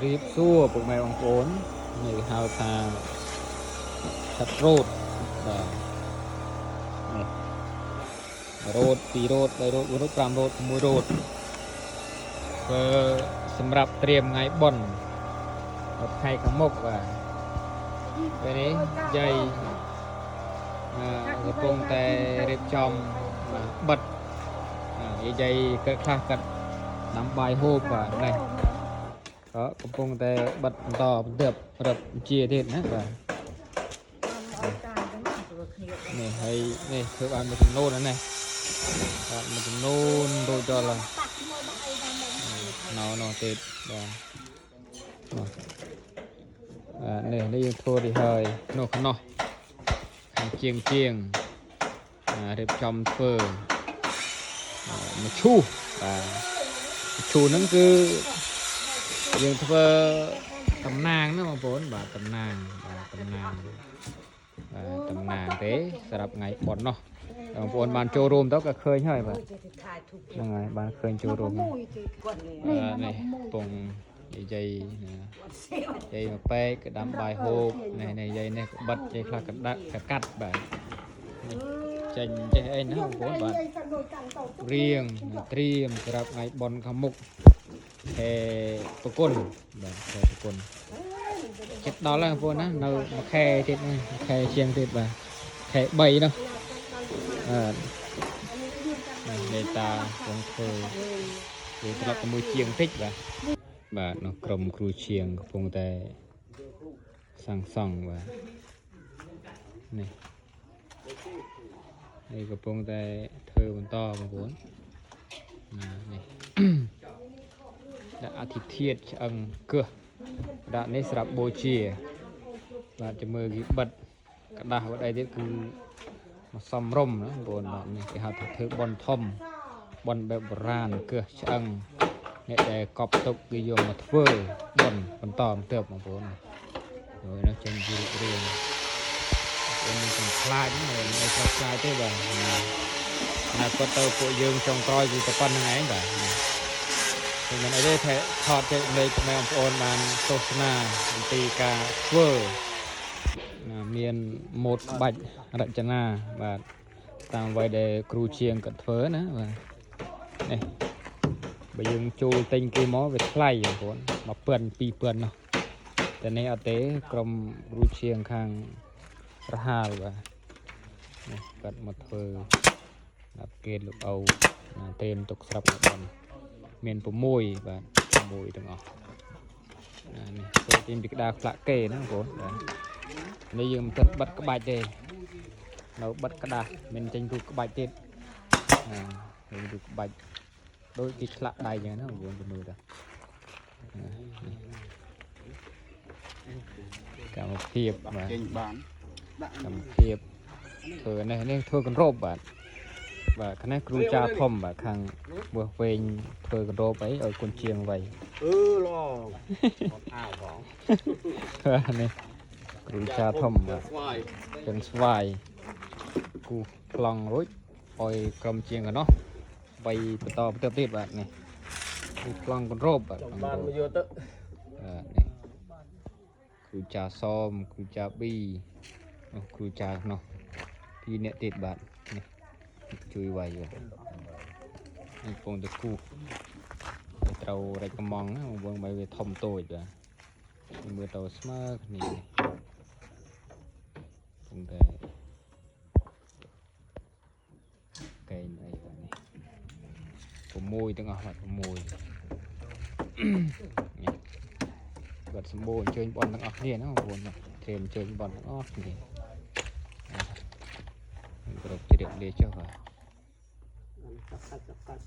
រាបសួរពុកម៉ែបងប្អូននេះគេហៅថាឆាត់រ៉ូតបាទនេះរ៉ូត2រ៉ូត3រ៉ូត4រ៉ូត5រ៉ូត6រ៉ូតធ្វើសម្រាប់ត្រៀមថ្ងៃបុណ្យដល់ថ្ងៃខាងមុខបាទពេលនេះយាយអឺកំពុងតែរៀបចំបាទបិទបាទយាយកើតខ្លះកាត់ដាំបាយហូបបាទនេះ ក៏កំពុងតែបិទបន្តបន្ទាប់រឹបជាទៀតណាបាទនេះហើយនេះធ្វើបានមួយចំនួនហើយនេះបាទមួយចំនួនរួចដល់ហើយណៅណោទៀតបាទនោះបាទនេះនេះយើងធ្វើទីហើយនោះខ្នោះខាងជាងជាងអារៀបចំធ្វើមកឈូសបាទឈូសហ្នឹងគឺ យើងធ្វើតំណាងណាបងប្អូនបាទតំណាងបាទតំណាងបាទតំណាងទេសម្រាប់ថ្ងៃបុណ្យនោះបងប្អូនបានចូលរួមទៅក៏ឃើញហើយបាទហ្នឹងហើយបានឃើញចូលរួមបាទនេះពងនិយាយណានិយាយមកពេកក៏ដាំបាយហូបនេះនេះនិយាយនេះក៏បិទនិយាយខ្លះក៏ដាក់ក៏កាត់បាទនេះចេញចេះអីណាបងប្អូនបាទរៀងត្រៀមសម្រាប់ថ្ងៃបុណ្យខាងមុខ ខែប្រគុណបាទខែប្រគុណចិត្តដល់ហើយបងប្អូនណានៅមួយខែទៀតនេះមួយខែជាងទៀតបាទខែ3នោះបាទនេះមេតាវងធ្វើវាត្រឡប់ទៅមួយជាងតិចបាទបាទនោះក្រុមគ្រូជាងកំពុងតែសាងសង់បាទនេះនេះកំពុងតែធ្វើបន្តបងប្អូនណានេះ ដាក់អធិធាតឆ្អឹងកឹះដាក់នេះស្រាប់បូជាបាទចាំមើលគេបិទกระดาษបិទអីទៀតគឺមកសំរុំណាបងប្អូនបាទនេះគេហៅថាធ្វើបនធំបនបែបបុរាណកឹះឆ្អឹងអ្នកដែលកប់ទុកគេយកមកធ្វើបនបន្តបន្ទាប់បងប្អូនហើយនោះចេញជារូបរាងបងប្អូនមានកំខ្លាចហ្នឹងមិនខ្លាចខ្លាចទេបាទណាគាត់ទៅពួកយើងចុងក្រោយគឺតែប៉ុណ្្នឹងឯងបាទ មិនមែនអីទេថែថតចែកលេខម៉ែបងប្អូនបានទស្សនាអំពីការធ្វើណាមានម៉ូតក្បាច់រចនាបាទតាមអ្វីដែលគ្រូជាងគាត់ធ្វើណាបាទនេះបើយើងចូលទិញគេមកវាថ្លៃបងប្អូន1000 2000នោះតែនេះអត់ទេក្រុមគ្រូជាងខាងរហាលបាទនេះគាត់មកធ្វើដល់គេលោកឪណាត្រៀមទុកស្រាប់នៅបន មាន6បាទ6ទាំងអស់ណានេះធ្វើទីពីក្តារផ្លាក់គេណាបងប្អូនបាទនេះយើងមិនទាន់បិទក្បាច់ទេនៅបិទក្តារមិនចេញរូបក្បាច់ទៀតណានេះរូបក្បាច់ដូចគេឆ្លាក់ដៃចឹងណាបងប្អូនទៅមើលទៅណានេះកម្មភាពបាទ ចេញបានដាក់ កម្មភាពធ្វើនេះនេះធ្វើកន្រោបបាទបាទខាងនេះគ្រូចាធំបាទខាងបោះវែងធ្វើកន្រោបអីឲ្យគុនជាងໄວ អឺល្អអត់អាវបង បាទនេះគ្រូចាធំបាទ ស្វាយ ចឹងស្វាយគូប្លង់រួចឲ្យក្រុមជាងកណោះໄວបន្តបន្ទាប់ទៀតបាទនេះគូប្លង់កន្រោបបាទ ចង់បានមកយកទៅ បាទនេះគ្រូចាសមគ្រូចាប៊ីនោះគ្រូចានោះពីរអ្នកទៀតបាទនេះជួយវាយបាទនេះកំពុងតែគូសវាត្រូវរែកកំងណាបងប្អូនបើវាធំតូចបាទនេះមើលទៅស្មើគ្នានេះកំពុងតែកែងអីបាទនេះ6ទាំងអស់បាទ6នេះ គាត់សម្បូរអញ្ជើញបនទាំងអស់គ្នាណាបងប្អូនបាទត្រៀមអញ្ជើញបនទាំងអស់គ្នាបាទគ្រប់ជ្រាបលាចុះបាទ កាច់កាច់